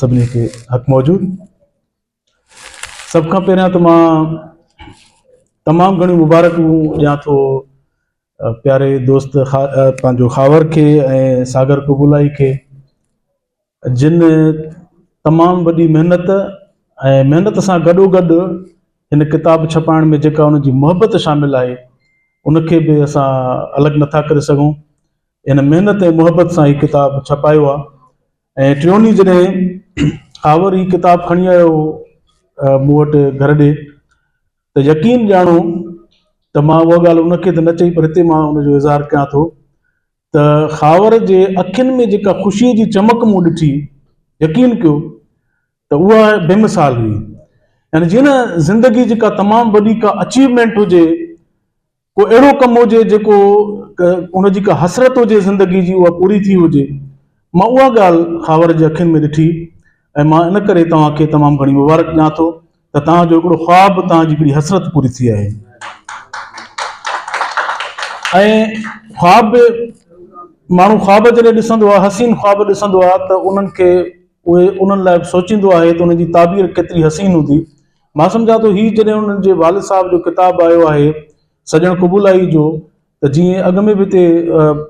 سڀني کي حق موجود. سڀ کان پهريان ته مان تمام گهڻيون مبارڪون ڏيان ٿو پياري دوست پنهنجو خاور کي ۽ ساگر قبولائي کي، جن تمام وڏي محنت ۽ محنت سان گڏو گڏ هن ڪتاب ڇپائڻ ۾ جيڪا ان جي محبت شامل آهي ان کي به اسان الڳ نٿا ڪري سگهون. هن محنت ۽ محبت سان هي ڪتاب ڇپايو آهي. ۽ ٽيون ڏينهن جڏهن خاور هي ڪتاب کڻي آيو مون وٽ گهر ڏي ته يقين ڄاڻو ته مان اها ڳالهه ان کي ته نه چئي پر هتي مان ان جو اظهار ڪيان ٿو ته خاور جي اکين ۾ جيڪا خوشيء جي چمڪ مون ڏٺي، يقين ڪيو ته اها بي مثال هئي. يعني جيئن نه زندگي جيڪا تمام وڏي ڪا اچيومينٽ هجي، ڪو اهڙو ڪم هجي جيڪو ان جي ڪا حسرت هجي زندگي جي اها پوري ٿي هجي. مان اها ڳالهه خاور جي اکين ۾ ڏٺي ۽ مان ان ڪري توهان کي تمام گهڻي مبارڪ ڏيان ٿو ته توهان جو هڪڙو خواب، توهان جي هڪڙي حسرت پوري ٿي آهي. ۽ خواب به ماڻهو خواب جڏهن ڏسندو آهي، حسين خواب ڏسندو آهي ته انهن کي اهي انهن لاء به سوچيندو آهي ته انهن جي تعبير ڪيتري حسين هوندي. مان سمجهان ٿو هي جڏهن انهن جي والد صاحب جو ڪتاب آيو آهي سڄڻ قبولائي جو ته جيئن اڳ ۾ به هتي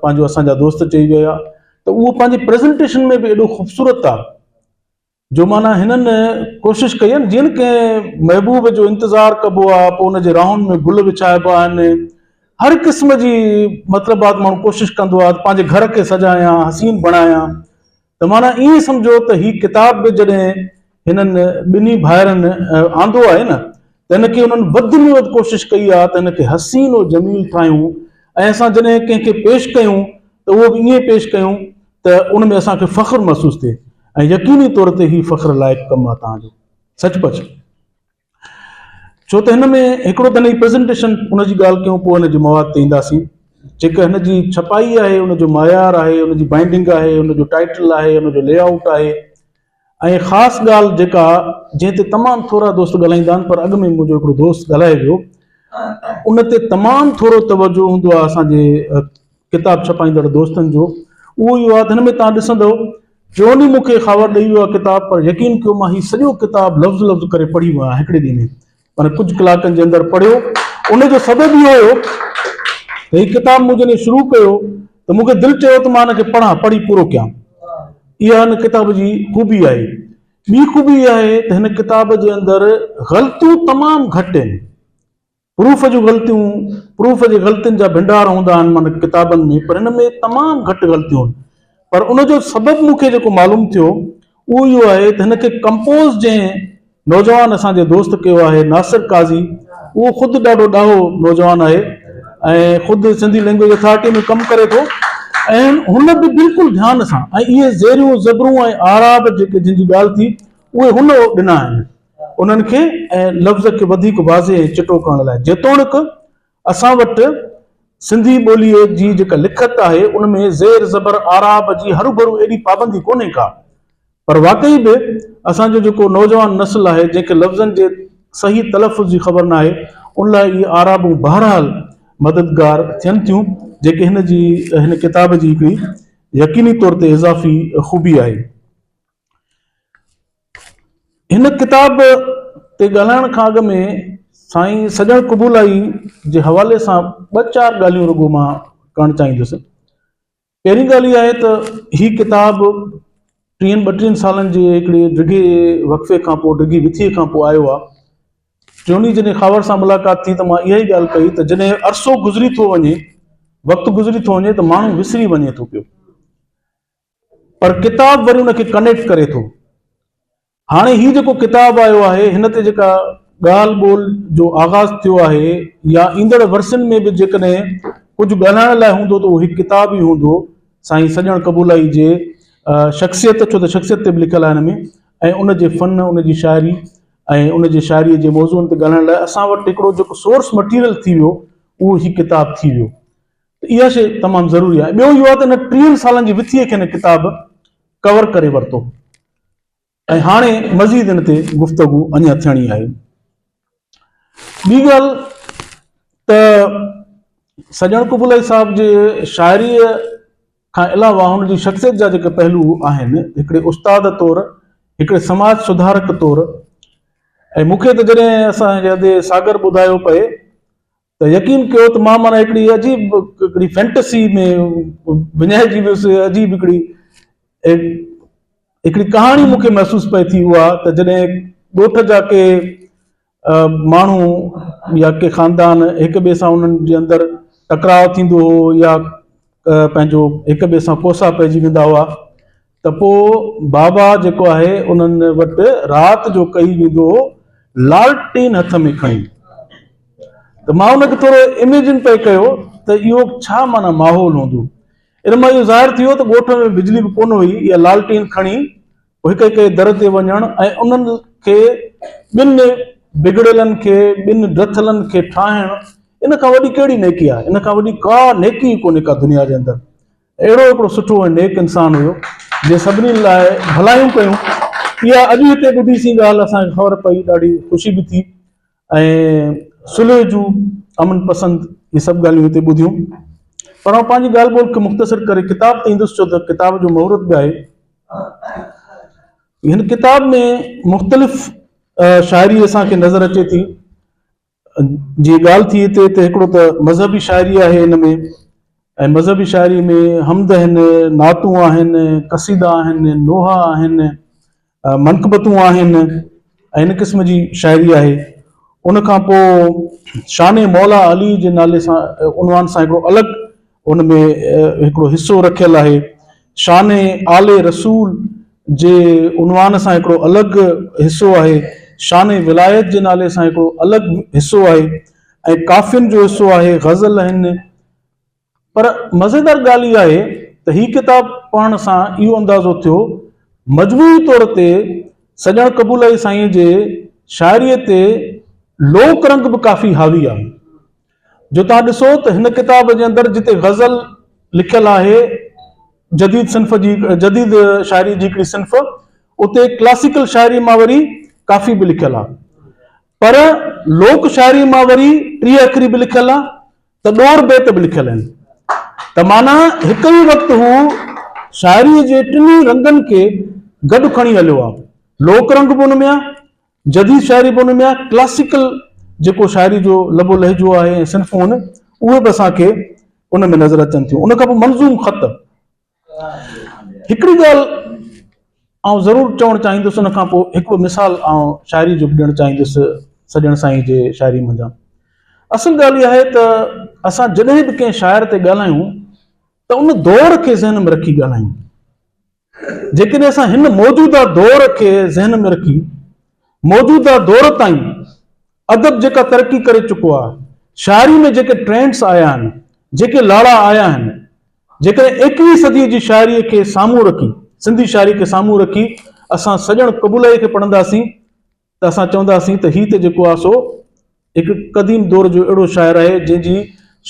پنهنجو اسان جا دوست چئي ويا ته اهو پنهنجي پريزنٽيشن ۾ به ايڏو خوبصورت آ جو معنيٰ هنن ڪوشش ڪئي آهي نه جيئن ڪنهن محبوب جو انتظار ڪبو آ پوء ان جي راهن ۾ گل وڇائبا آهن، هر قسم جي مطلب آ ته ماڻهو ڪوشش ڪندو آ ته پنهنجي گهر کي سجايان، حسين بڻايان. ته معنيٰ ائين سمجهو ته هي ڪتاب به جڏهن هنن ٻنهي ڀائرن آندو آهي نه ته هن کي انهن وڌ ۾ وڌ ڪوشش ڪئي آهي ته هن کي حسين و جميل ٺاهيون ۽ اسان جڏهن ڪنهن کي پيش ڪيون ته اهو به ائين پيش ڪيون ته ان ۾ اسان کي فخر محسوس ٿئي ۽ يقيني طور تي هي فخر لائق ڪم آهي توهان جو سچ پچ. ڇو ته هن ۾ هڪڙو ته هن جي پريزنٽيشن ان جي ڳالهه ڪيون پوء هن جي مواد تي اينداسين. جيڪا هن جي ڇپائي آهي ان جو معيار آهي ان جي بائنڊنگ آهي ان جو ٽائٽل آهي ان جو لي آئوٽ آهي ۽ خاص ڳالهه جيڪا جنهن تي تمام ٿورا دوست ڳالهائيندا آهن پر اڳ ۾ منهنجو هڪڙو دوست ڳالهائي ويو ان تي تمام ٿورو توجه هوندو آهي اسان جي ڪتاب ڇپائيندڙ دوستن جو اهو اهو آهي ته هن ۾ توهان ڏسندؤ ٽيون ڏينهن مون کي خاور ڏئي ويو آهي ڪتاب پر يقين ڪيو مان هي سڄو ڪتاب لفظ لفظ ڪري پڙهي ويو آهيان هڪڙي ڏينهن ۾ معنيٰ ڪجهه ڪلاڪن جي اندر پڙهيو ان جو سبب اهو هيو ته هي ڪتاب مون جڏهن شروع ڪيو ته مون کي دل چيو ته مان هن کي پڙهان پڙهي پورو ڪيان. اها هن ڪتاب جي خوبي آهي. ٻي خوبي اها آهي ته هن ڪتاب جي اندر غلطيون تمام گهٽ آهن. پروف جون غلطيون، پروف جي غلطين جا ڀنڊار هوندا آهن معنيٰ ڪتابن ۾ پر هن ۾ تمام گهٽ غلطيون آهن پر ان جو سبب مون کي جيڪو معلوم ٿيو اهو اهو آهي ته هن کي ڪمپوز جنهن نوجوان اسان جي دوست ڪيو آهي ناصر قاضي اهو خود ڏاڍو ڏاهو نوجوان آهي ۽ خود سنڌي لينگويج اٿارٽي ۾ ڪم ڪري ٿو ۽ هن به بلڪل ڌيان سان ۽ اهي زيريون زبرون ۽ آراب جيڪي جن جي ڳالهه ٿي اهي هن ڏنا آهن. انهن کي ۽ لفظ کي وڌيڪ واضح ۽ چٽو ڪرڻ لاء. جيتوڻيڪ اسان وٽ سنڌي ٻوليء جي جيڪا لکت آهي ان ۾ زير زبر اعراب جي هروڀرو ايڏي پابندي ڪونهي ڪا، پر واقعي به اسان جو جيڪو نوجوان نسل آهي جنهن کي لفظن جي صحيح تلفظ جي خبر ناهي ان لاء اهي اعرابون بهرحال مددگار ٿين ٿيون جيڪي هن جي هن ڪتاب جي هڪڙي يقيني طور تي اضافي خوبي آهي. هن ڪتاب تي ڳالهائڻ کان اڳ ۾ سائين سڄڻ قبولائي جي حوالي سان ٻه چار ڳالهيون رڳو مان ڪرڻ چاهيندس. پهرين ڳالهه اها آهي ته هي ڪتاب ٽيهن ٻٽيهن سالن جي هڪڙي ڊگهي وقفي کان پوء ڊگهي وٿيء کان پوء آيو آهي. ٽيون ڏينهن جڏهن خاور سان ملاقات ٿي ته مان اها ئي ڳالهه ڪئي ته جڏهن عرصو گذري ٿو وڃي، وقت گذري ٿو وڃي ته ماڻهو وسري وڃي ٿو پيو. پر ڪتاب وري ان کي ڪنيڪٽ ڪري ٿو. هاڻي هي جيڪو ڪتاب آيو آهي هن تي جيڪا ڳالهه ٻولهه جو آغاز ٿيو آهي يا ايندڙ ورسين ۾ به جيڪڏهن ڪجهه ڳالهائڻ لاء هوندو ته اهو هي ڪتاب ئي هوندو سائين سڄڻ قبولائي جي شخصيت ڇو ته شخصيت تي به لکيل آهي هن ۾ ۽ ان جي فن ان جي شاعري ۽ ان جي شاعري جي موضوعن تي ڳالهائڻ لاء اسان وٽ هڪڙو جيڪو سورس مٽيريل ٿي ويو اهو هي ڪتاب ٿي ويو. ته اها شيء تمام ضروري آهي. ٻيو اهو آهي ته هن ٽيهن سالن جي وٿيء کي هن ڪتاب ڪور ڪري ورتو ۽ هاڻي مزيد ان تي گفتگو اڃا ٿيڻي آهي. ٻي ڳالهه ته سڄڻ قبولائي صاحب جي شاعريء کان علاوه هن جي شخصيت جا جيڪي پهلو آهن، هڪڙي استاد طور، هڪڙي سماج سڌارڪ طور ۽ مون کي ته جڏهن اسان جي ادي ساگر ٻڌايو پئي ته يقين ڪيو ته مان معنيٰ هڪڙي عجيب هڪڙي فينٽسي ۾ وڃائجي ويس عجيب هڪڙي هڪڙي ڪهاڻي مون کي محسوس پئي ٿي اها ته جڏهن ڳوٺ جا ڪي ماڻهو يا ڪي خاندان هڪ ٻئي سان انهن جي اندر ٽڪراء ٿيندو هو يا پنهنجو هڪ ٻئي سان ڪوسا پئجي ويندا هئا ته پوء بابا جيڪو آهي انهن وٽ رات جو ڪهي ويندو هو لالٽين هٿ ۾ کڻي ته مان ان کي ٿورو اميجن پئي ڪيو ته اهو ڇا معنيٰ ماحول هوندو ان مان اهو ظاهر ٿي ويو ته ڳوٺ ۾ بجلي به ڪونه هئي اها لالٽين کڻي پوء هڪ هڪ جي در تي وڃڻ ۽ انهن کي ٻن بگڙيلن کي ٻن ڊٿلن کي ٺاهڻ ان کان وڏي ڪهڙي نيڪي آهي ان کان وڏي ڪا نيڪي ئي ڪونهي ڪا دنيا جي اندر اهڙو هڪڙو سٺو ۽ نيڪ انسان هيو جنهن سڀني لاء ڀلايون ڪيون اها اڄ هتي ٻڌيسين ڳالهه اسان کي خبر پئي ڏاڍي خوشي به ٿي ۽ صلح جون امن پسند اهي سڀ ڳالهيون هتي ٻڌيون پر آئون پنهنجي ڳالهه ٻولهه کي مختصر ڪري ڪتاب تي ايندس ڇو ته ڪتاب جو مهورت به آهي هن ڪتاب ۾ مختلف شاعري اسان کي نظر اچي ٿي جي ڳالهه ٿي هتي ته هڪڙو ته مذهبي شاعري آهي هن ۾ ۽ مذهبي شاعري ۾ حمد آهن نعتون آهن قصيدا آهن نوحا آهن منقبتون آهن ۽ ان قسم جي شاعري آهي. ان کان پوء شان مولا علي جي نالي سان عنوان سان هڪڙو الڳ ان ۾ هڪڙو حصو رکيل آهي. شان آل رسول جي عنوان سان هڪڙو الڳ حصو آهي. شان ولايت جي نالي سان هڪڙو الڳ حصو آهي ۽ ڪافين جو حصو آهي، غزل آهن. پر مزيدار ڳالهه اها آهي ته هي ڪتاب پڙهڻ سان اهو اندازو ٿيو مجموعي طور تي سڄڻ قبولائي سائين جي شاعريء تي لوڪ رنگ به ڪافي حاوي آهي جو توهان ڏسو ته هن ڪتاب جي اندر جتي غزل لکيل آهي جديد صنف جي جديد شاعري جي هڪڙي صنف اتي ڪلاسيڪل شاعري مان وري ڪافي به لکيل آهي پر لوڪ شاعري مان وري 30 اکري به لکيل آهي ته ڏور بيت به لکيل آهن ته معنيٰ هڪ ئي وقت هو شاعريء جي ٽنهي رنگن کي گڏ کڻي هليو آهي. لوڪ رنگ به ان ۾ آهي، جديد شاعري به ان ۾ آهي، ڪلاسيڪل جيڪو شاعري جو لب و لهجو آهي ۽ صنفون آهن اهي به اسان کي ان ۾ نظر اچن ٿيون. ان کان پوء منظوم خط. هڪڙي ڳالهه آئون ضرور چوڻ چاهيندس ان کان پوء هڪ ٻه مثال آئون شاعري جو به ڏيڻ چاهيندس سڄڻ سائين جي شاعري منجهان اصل ڳالهه اها آهي ته اسان جڏهن به ڪنهن شاعر تي ڳالهايون ته ان دور کي ذهن ۾ رکي ڳالهايون جيڪڏهن اسان هن موجوده دور کي ذهن ۾ رکي موجوده دور تائين ادب جيڪا ترقي ڪري چڪو آهي شاعري ۾ جيڪي ٽرينڊس آيا آهن جيڪي لاڙا آيا آهن جيڪڏهن ايڪويهين صديء جي شاعريء کي سامهون رکي، سنڌي شاعريء کي سامهون رکي اسان سڄڻ قبولائيء کي پڙهنداسين ته اسان چونداسين ته هي ته جيڪو آهي سو هڪ قديم دور جو اهڙو شاعر آهي جنهن جي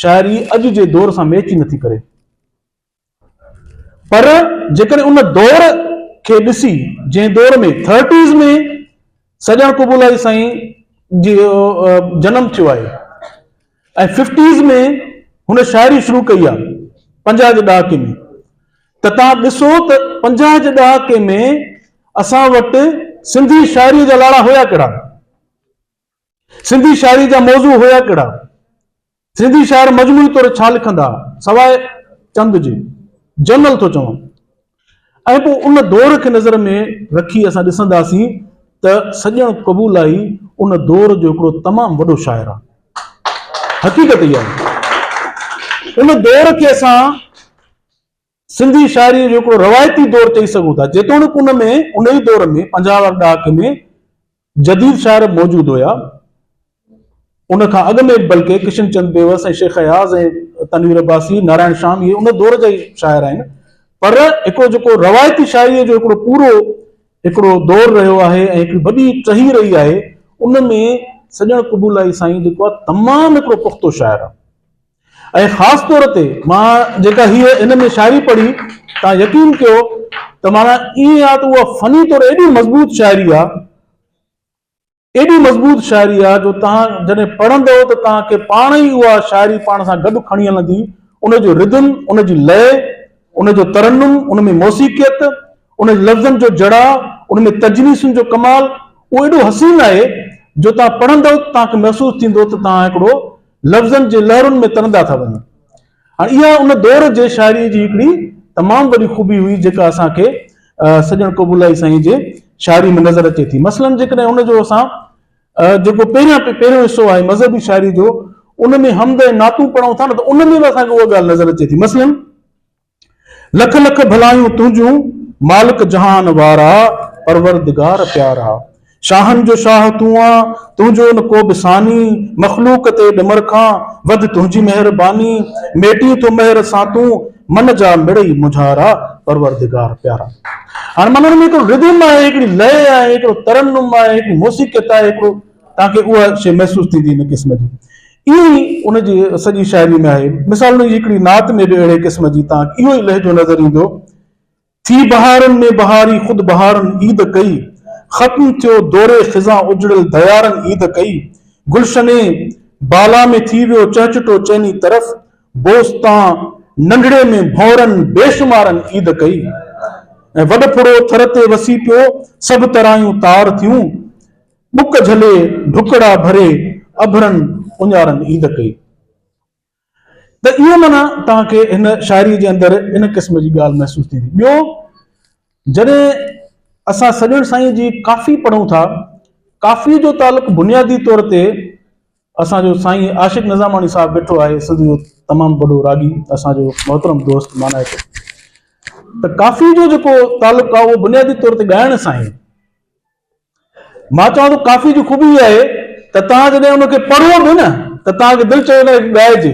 شاعري اڄ جي دور سان ميچ ئي نٿي ڪري. پر جيڪڏهن ان دور کي ڏسي جنهن دور ۾ ٿرٽيز ۾ سڄڻ قبولائي سائين جو جنم ٿيو آهي ۽ ففٽيز ۾ هن شاعري شروع ڪئي آهي 50 جي ڏهاڪي ۾ ته توهان ڏسو ته 50 جي ڏهاڪي ۾ اسان وٽ سنڌي شاعري جا لاڙا هيا ڪهڙا، سنڌي شاعري جا موضوع هيا ڪهڙا، سنڌي شاعر مجموعي طور ڇا لکندا ها سواء چند جي، جنرل ٿو چوان. ۽ پوء ان دور کي نظر ۾ رکي اسان ڏسنداسين ته سڄڻ قبولائي ان دور جو هڪڙو تمام وڏو شاعر آهي. حقيقت اها آهي. ان دور کي اسان سنڌي شاعريء جو هڪڙو روايتي دور چئي سگهون ٿا. جيتوڻيڪ ان ۾ انهيء دور ۾ 50 واري ڏهاڪي ۾ جديد شاعر به موجود هيا. ان کان اڳ ۾ به بلڪه ڪشن چند بيوس ۽ شيخ اياز ۽ تنوير عباسي، نارائڻ شيام اهي ان دور جا ئي شاعر آهن. پر هڪڙو جيڪو روايتي شاعريء جو هڪڙو پورو هڪڙو دور رهيو آهي ۽ هڪڙي وڏي ٽهي رهي آهي، ان ۾ سڄڻ قبولائي سائين جيڪو آهي تمام هڪڙو پختو شاعر آهي. ۽ خاص طور تي مان جيڪا هيء هن ۾ شاعري پڙهي تان يقين ڪيو ته معنيٰ ائين آ ته اها فني طور ايڏي مضبوط شاعري آ ايڏي مضبوط شاعري آ جو تان جڏهن پڙهندؤ ته تان کي پاڻ ئي اها شاعري پاڻ سان گڏ کڻي هلندي ان جو ردم ان جي لئه ان جو ترنم ان ۾ موسيقيت ان جي لفظن جو جڙاء ان ۾ تجنيسن جو ڪمال اهو ايڏو حسين آهي جو توهان پڙهندؤ ته توهان کي محسوس ٿيندو ته توهان هڪڙو لفظن جي لهرن ۾ ترندا ٿا وڃو. هاڻي اها ان دور جي شاعريء جي هڪڙي تمام وڏي خوبي هئي جيڪا اسان کي سڄڻ قبولائي سائين جي شاعري ۾ نظر اچي ٿي. مثلاً جيڪڏهن ان جو اسان جيڪو پهريان پهريون حصو آهي مذهبي شاعري جو ان ۾ حمد ۽ نعتون پڙهون ٿا نه ته ان ۾ به اسان کي اها ڳالهه نظر اچي ٿي. مثلاً لک لک ڀلايون تنهنجون مالڪ جهان وارا پروردگار پيارا شاهن جو شاهه تون آن تنهنجو نه ڪو به ثاني مخلوق تي ڏمر کان وڌ تنهنجي مهرباني ميٽين ٿو مهر سان تون من جا مڙئي مونجهارا پروردگار پيارا. هاڻي معنيٰ ان ۾ هڪڙو ردم آهي هڪڙي لئه آهي هڪڙو ترنم آهي هڪڙي موسيقيت آهي هڪڙو توهان کي اها شيء محسوس ٿيندي ان قسم جي. ائين ئي ان جي سڄي شاعري ۾ آهي. مثال ان جي هڪڙي نعت ۾ به اهڙي قسم جي توهان کي اهو ئي لهجو نظر ايندو. ٿي بهارن ۾ بهاري خود بهارن عيد ڪئي، ختم ٿيو دور خزان اجڙيل ديارن عيد ڪئي، گلشن بالا ۾ ٿي ويو چهچٽو چئني طرف، بوستان ننڍڙي ۾ ڀونرن بيشمارن عيد ڪئي، ۽ وڏ ڦڙو ٿر تي وسي پيو سڀ ترايون تار ٿيون، ٻڪ جهلي ڍڪڙا ڀري اڀرن اڃارن عيد ڪئي. ته اهو معنيٰ توهان کي هن شاعريء جي اندر ان قسم جي ڳالهه محسوس ٿيندي. ٻيو جڏهن اسان سڄڻ سائين جي ڪافي پڙهون ٿا، ڪافيء جو تعلق بنيادي طور تي اسان جو سائين عاشق نظاماڻي صاحب ويٺو آهي، سنڌ جو تمام وڏو راڳي، اسان جو محترم دوست مانائتو، ته ڪافيء جو جيڪو تعلق آهي اهو بنيادي طور تي ڳائڻ سان آهي. مان چوان ٿو ڪافي جي خوبي اها آهي ته توهان جڏهن ان کي پڙهو به نه ته توهان کي دل چوي ته ڳائجي،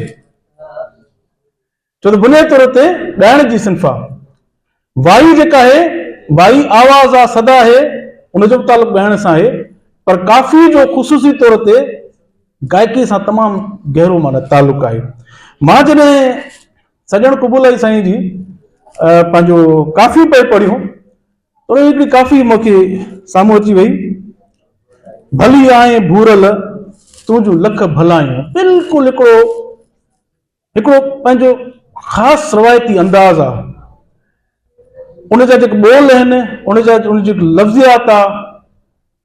ڇو ته بنيادي طور تي ڳائڻ جي صنف آهي. وائي جيڪا آهي، وائي آواز آهي، صدا آهي، ان جو به تعلق ڳائڻ سان آهي، پر ڪافي جو خصوصي طور تي گائڪي سان تمام گهرو معنيٰ تعلق آهي. مان جڏهن سڄڻ قبولائي سائين جي پنهنجو ڪافي پئي پڙهيون ان جي هڪڙي ڪافي مون کي سامهون اچي وئي، ڀلي آئين ڀورل تنهنجون لک ڀلايون. بلڪل هڪڙو هڪڙو پنهنجو خاص روايتي انداز آ، ان جا جيڪي ٻول آهن، ان جا ان جي لفظيات آ،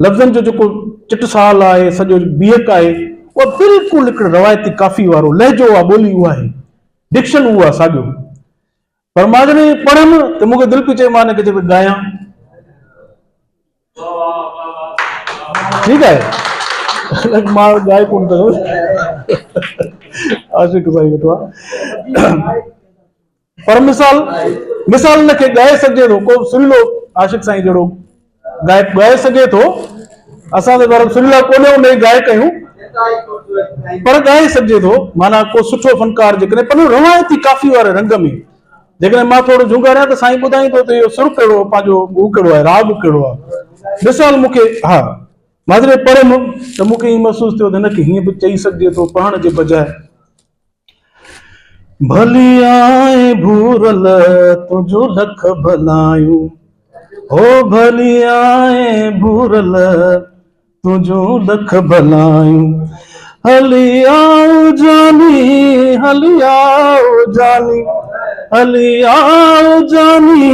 لفظن جو جيڪو چٽسال آهي، سڄو بيهڪ آهي، اها بلڪل هڪڙي روايتي ڪافي وارو لهجو آ، ٻولي اها آهي، ڊڪشن اهو آ ساڳيو. پر مان جڏهن پڙهيم ته مون کي دل پئي چئي مان هن کي جيڪو ڳايان. ٺيڪ آهي مان ڳائي ڪونه ٿو عاشق سائين ويٺو آهي پر مثال مثال هن کي ڳائي سگهجي ٿو ڪو سريلو عاشق سائين جهڙو گائڪ ڳائي سگهي ٿو. اسان ته بهرحال سريلا ڪونهي ان جي گائڪ آهيون پر ڳائي سگهجي ٿو معنيٰ ڪو سٺو فنڪار جيڪڏهن پر روايتي ڪافي واري رنگ ۾ جيڪڏهن مان ٿورو جهونگاريان ته سائين ٻڌائيندو ته اهو سر ڪهڙو پنهنجو هو ڪهڙو آهي راڳ ڪهڙو آهي مثال مون کي ها مان جڏهن پڙهيم ته مون کي ائين محسوس ٿيو ته هن کي هيئن به چئي سگهجي ٿو پڙهڻ جي بجاء ڀلي آئين ڀورل تنهنجون لک ڀلايون هو ڀلي آئين ڀورل تنهنجون لک ڀلايون هلي آء جاني هلي آء جاني هلي آء جاني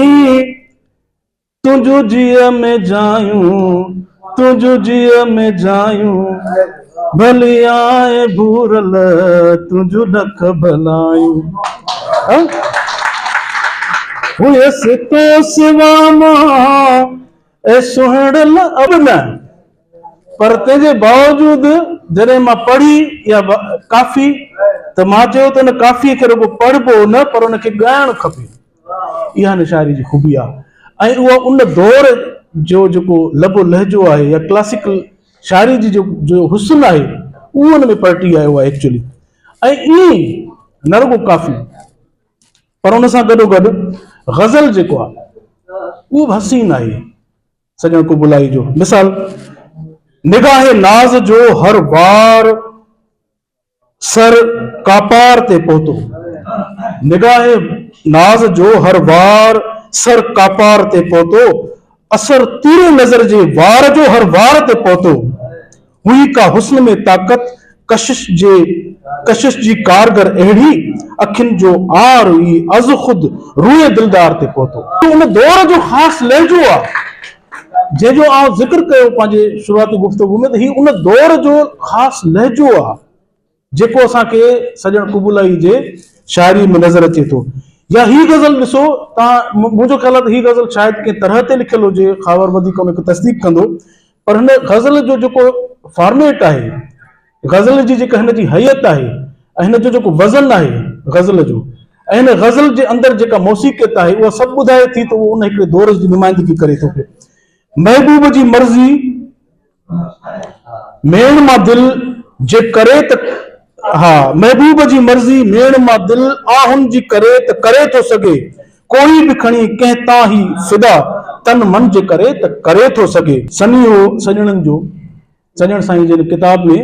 تنهنجون جيء ۾ جايون، تنهنجون جيء ۾ جايون، ڀلي آء ڀورل، تنهنجون لک ڀلايون. هيس تو سوا مان اي سهڻل اب نه، پر تنهن جي باوجود جڏهن مان پڙهي اها ڪافي ته مان چيو ته ان ڪافيء کي رڳو پڙهبو نه پر ان کي ڳائڻ کپي. اها هن شاعري جي خوبي آهي ۽ اها ان دور جو جيڪو لب و لهجو آهي يا ڪلاسيڪل شاعري جي جو جو حسن آهي اهو ان ۾ پرٽي آيو آهي ايڪچولي ۽ ائين نه رڳو ڪافي پر ان سان گڏو گڏ غزل جيڪو آهي اهو به حسين آهي سڄڻ قبولائي جو مثال نگاهه ناز جو هر وار سر ڪاپار تي پهتو. نگاهه ناز جو هر وار سر ڪاپار تي پهتو. اثر تيري نظر جي وار جو هر وار تي پهتو. هئي ڪا حسن ۾ طاقت ڪشش جي ڪشش جي ڪارگر اهڙي اکين جو آر ئي ازخود روئي دلدار تي پهتو. ان دور جو خاص لهجو آ. جنهن جو آئون ذڪر ڪيو پنهنجي شروعاتي گفتگو ۾ ته هي ان دور جو خاص لهجو آهي جيڪو اسان کي سڄڻ قبولائي جي شاعري ۾ نظر اچي ٿو. يا هي غزل ڏسو تان منهنجو خيال آهي ته هي غزل شايد ڪنهن طرح تي لکيل هجي، خاور وڌيڪ ان کي تصديق ڪندو، پر هن غزل جو جيڪو فارميٽ آهي، غزل جي جيڪا هن جي هيئت آهي ۽ هن جو جيڪو وزن آهي غزل جو ۽ هن غزل جي اندر جيڪا موسيقيت آهي اها سڀ ٻڌائي ٿي ته اهو ان هڪڙي دور جي نمائندگي ڪري ٿو پيو. محبوب جي مرضي ميڻ مان دل جي ڪري ته ها محبوب جي مرضي ميڻ مان دل آهن جي ڪري ته ڪري ٿو سگهي ڪوئي به کڻي ڪنهن تان هي فدا تن من جي ڪري ته ڪري ٿو سگهي. سنيهو سڄڻن جو سڄڻ سائين جي هن ڪتاب ۾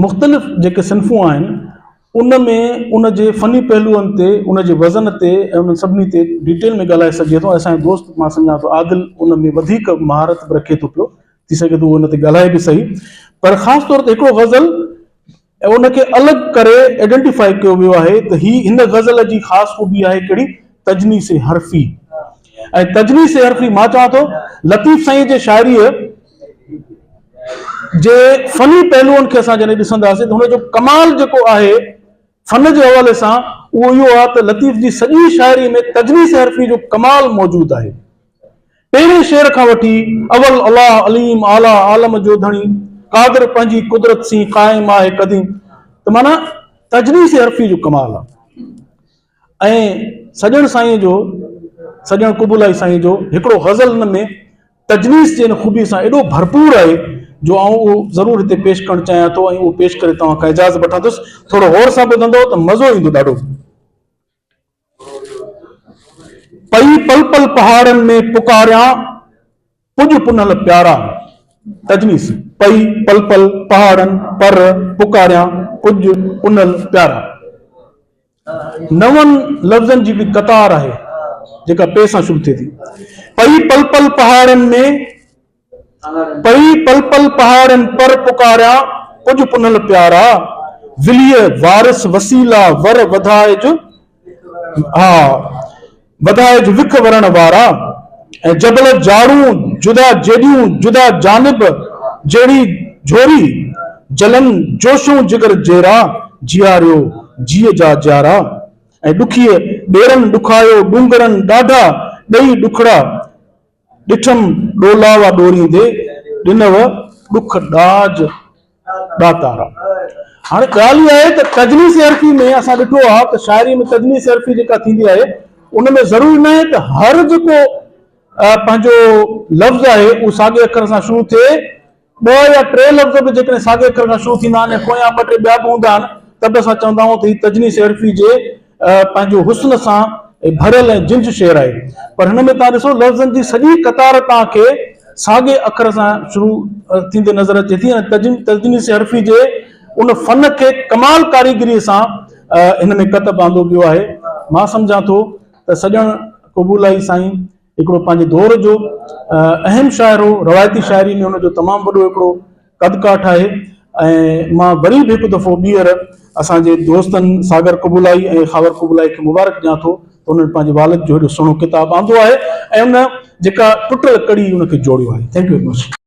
مختلف جيڪي صنفون آهن ان ۾ ان جي فني پهلوئن تي ان جي وزن تي ۽ انهن سڀني تي ڊيٽيل ۾ ڳالهائي سگهجي ٿو ۽ اسان جو دوست مان سمجهان ٿو عادل ان ۾ وڌيڪ مهارت به رکي ٿو پيو ٿي سگهي ٿو اهو ان تي ڳالهائي به صحيح پر خاص طور تي هڪڙو غزل ان کي الڳ ڪري آئيڊنٽيفائي ڪيو ويو آهي ته هي هن غزل جي خاص خوبي آهي ڪهڙي تجنيس حرفي ۽ تجنيس حرفي مان چوان ٿو لطيف سائين جي شاعريء جي فني پهلوئن کي اسان جڏهن ڏسنداسين ته هن جو ڪمال جيڪو آهي فن جي حوالي سان اهو اهو آهي ته لطيف جي سڄي شاعري ۾ تجنيس حرفي جو ڪمال موجود آهي. پهرين شعر کان وٺي اول الله عليم اعليٰ عالم جو ڌڻي قادر پنهنجي قدرت سين قائم آهي قديم ته معنيٰ تجنيس حرفي جو ڪمال آهي ۽ سڄڻ سائين جو سڄڻ قبولائي سائين جو هڪڙو غزل ان ۾ تجنيس جي ان خوبي سان ايڏو ڀرپور آهي جو آئون اهو ضرور هتي پيش ڪرڻ چاهيان ٿو ۽ اهو پيش ڪري توهان کان اجازت وٺندس. ٿورو غور سان ٻڌندؤ ته مزو ايندو ڏاڍو. پئي پل پل پهاڙن ۾ پڪاريان پڄ پنهل پيارا. تجنيس، پئي پل پل پهاڙن پر پڪاريان پڄ پنهل پيارا. نون لفظن جي به قطار آهي جيڪا پي سان شروع ٿئي ٿي. پئي پل پل پهاڙن ۾، پئي پل پل پهاڙن پر پڪاريان پڄ پنهل پيارا، وليء وارث وسيلا ور وڌائج ها وڌائج وک ورڻ وارا ۽ جبل جاڙون جدا جيڏيون جدا جانب جهڙي جهوري جلن جوشون جگر جيرا جياريو جيء جا جيارا ۽ ڏکيء ڏيرن ڏکايو ڏونگرن ڏاڍا ڏئي ڏکڙا ڏٺم ڏولاوا ڏوريندي ڏنو ڏک ڏاج ڏاتارا. هاڻي ڳالهه اها آهي ته تجنيس حرفي ۾ اسان ڏٺو آهي ته شاعري ۾ تجنيس حرفي جيڪا ٿيندي آهي ان ۾ ضروري ناهي ته هر جيڪو پنهنجو لفظ آهي اهو ساڳئي اکر سان شروع ٿئي. ٻه يا ٽي لفظ به جيڪڏهن ساڳئي اکر کان شروع ٿيندا آهن ۽ پويان ٻه ٽي ٻيا به هوندا آهن ته به اسان چوندا آهيون ته هي تجنيس حرفي جي پنهنجو حسن سان ڀريل ۽ جنج شعر آهي. پر هن ۾ توهان ڏسو لفظن جي سڄي قطار توهان کي ساڳئي اکر سان شروع ٿيندي نظر اچي ٿي ۽ تجنيس حرفي جي ان فن کي ڪمال ڪاريگريء سان هن ۾ ڪتب آندو ويو آهي. مان سمجهان ٿو ته سڄڻ قبولائي سائين هڪڙو پنهنجي دور جو اهم شاعر هو، روايتي شاعري ۾ هن جو تمام وڏو هڪڙو قد ڪاٺ آهي ۽ مان وري به هڪ دفعو ٻيهر اسان جي دوستن ساگر قبولائي ۽ خاور قبولائي کي مبارڪ ڏيان ٿو ته انهن پنهنجي والد جو هيڏو سهڻو ڪتاب آندو آهي ۽ ان جيڪا ٽٽل ڪڙي ان کي جوڙيو آهي. Thank you very much.